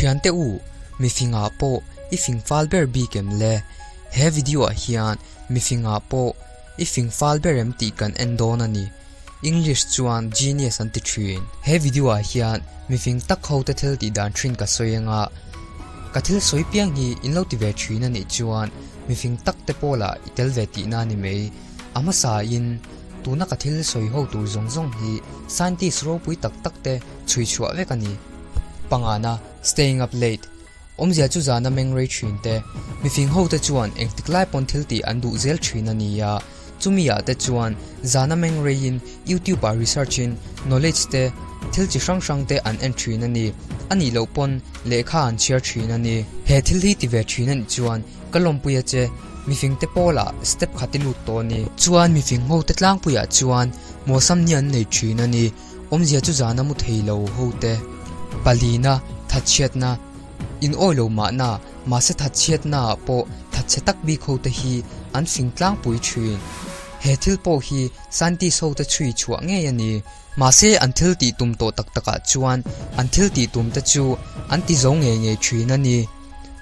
Thiante u, mifingah pawh i fing fal ber bik em le? He video ah hian mifingah pawh i fing fal ber em tih kan en dawn a ni. English chuan genius an ti thin. He video ah hian mifing tak ho te thil tih dan thin ka sawi anga, ka thil sawi piang hi in lo ti ve thin a nih chuan mifing tak te pawlah i tel ve tihna a ni mai. A hmasa in tuna ka thil sawi ho tur zawng zawng hi scientist ropui tak tak te chhui chhuah vek a ni. Pangana, Staying up late, Awmzia chu zana meng rei thin te, mifing ho te chuan engtik lai pawn thil tih an duh zel thin a nia. Chumi ah te chuan zana meng reiin YouTube ah research in knowledge te, thil chi hrang hrang te an en thin a ni. A nih loh pawn lehkha an chhiar thin a ni. He thil hi ti ve thin a nih chuan ka lawmpui a che, mifing te pawl ah step khat i lut tawh a ni. Chuan mifing ho te tlangpui ah chuan mawsam ni an nei thin a ni. Awmzia chu zana mu thei lo ho te. Palina, thatchhiatna, In awi lo mahna, mahse thatchhiatna ah pawh thatchhe tak bik ho te hi an fing tlangpui thin. He thil pawh hi scientist ho te chhui chhuah ngei a ni. Mahse an thil tih tum tawh tak tak ah chuan an thil tih tum te chu an ti zo ngei ngei thin a ni.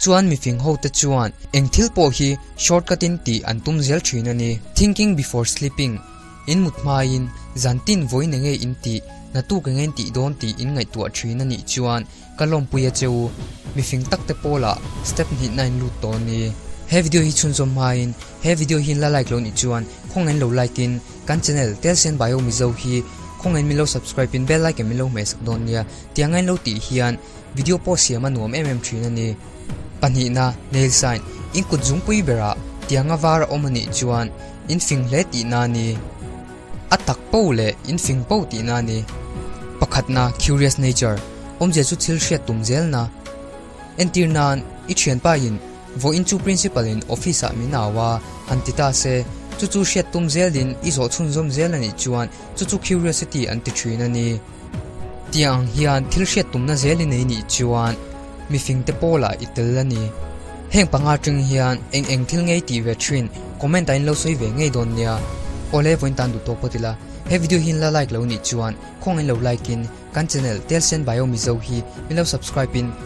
Chuan mifing ho te chuan eng thil pawh hi shortcut in tih an tum zel thin a ni. Thinking before sleeping. In mut hmain zan tin vawiin enge in tih, naktuk enge in tih dawn tih in ngaihtuah thin a nih chuan ka lawmpui a che u. Mifing tak te pawlah step hnihna in lut tawh a ni. He video hi chhunzawm hmain he video hi in la like lo nih chuan khawngain lo like in kan channel Telsen Bio Mizo hi khawngain min lo subscribe in bell icon min lo hmehsak dawn nia tiang a in lo tih hian video pawh siam a nuam em em thin a ni. Pahnihna, nail sign, in kut zungpui berah tiang a var a awm a nih chuan In fing hle tihna a ni. A tak po leh in fing po tihna a ni. Pakhatna, curious nature, awmzia chu thil hriat tum zelna. Entir nan, i thianpa in vawiin chu principal in office ah min au a, han ti ta se, chu chu hriat tum zelin i zawh chhunzawm zel a nih chuan chu chu curiosity an ti thin a ni. Tiang ang hian thil hriat tumna zel i nei nih chuan mi fingte pawlah i tel a ni. Heng panga tring hian eng eng thil ngei tih ve thin comment ah in lo sawi ve ngei dawn nia. Awle vawiin tan duh tawk phawt ila. He video hi in la like lo nih chuan khawngaih in lo like in kan channel Telsen Bio Mizo hi min lo subscribe in.